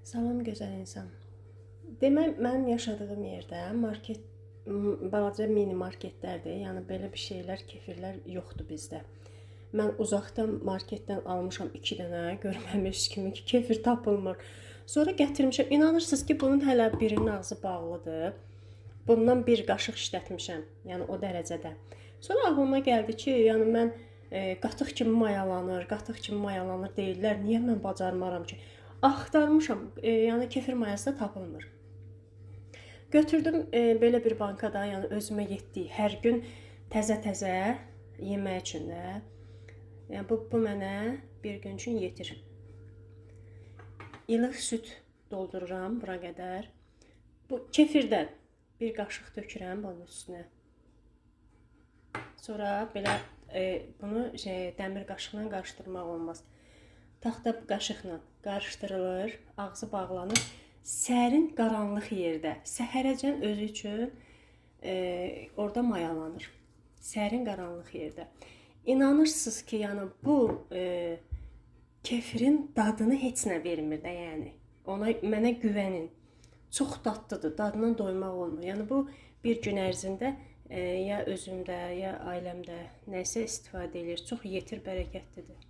Salam gözəl insan. Demək, mənim yaşadığım yerdə market balaca mini marketlərdir. Yəni belə bir şeylər, kefirlər yoxdur bizdə. Mən uzaqdan marketdən almışam 2 dənə, görməmiş kimi ki, kefir tapılmır. Sonra gətirmişəm. İnanırsınız ki, bunun hələ birinin ağzı bağlıdır. Bundan bir qaşıq işlətmişəm. Yəni o dərəcədə. Sonra ağlıma gəldi ki, yəni mən qatıq kimi mayalanır, qatıq kimi mayalanır deyirlər. Niyə mən bacarmaram ki? Axtarmışam, yəni kefir mayası da tapılmır. Götürdüm belə bir bankada, yəni özümə yetdiyi hər gün təzə-təzə yemək üçün də. Yəni bu mənə bir gün üçün yetir. İlıq süd doldururam bura qədər. Bu kefirdən bir qaşıq tökürəm bunun üstünə. Sonra belə bunu dəmir qaşıqla qarışdırmaq olmaz. Taxta qaşıqla qarışdırılır, ağzı bağlanır. Sərin, qaranlıq yerdə səhərəcən özü üçün orada mayalanır. Sərin, qaranlıq yerdə. İnanırsınız ki, yəni bu kefirin dadını heç nə vermir də, yəni. Ona mənə güvənin. Çox dadlıdır, dadından doymaq olmur. Yəni bu bir gün ərzində ya özümdə, ya ailəmdə nəsə istifadə eləyir. Çox yetir, bərəkətlidir.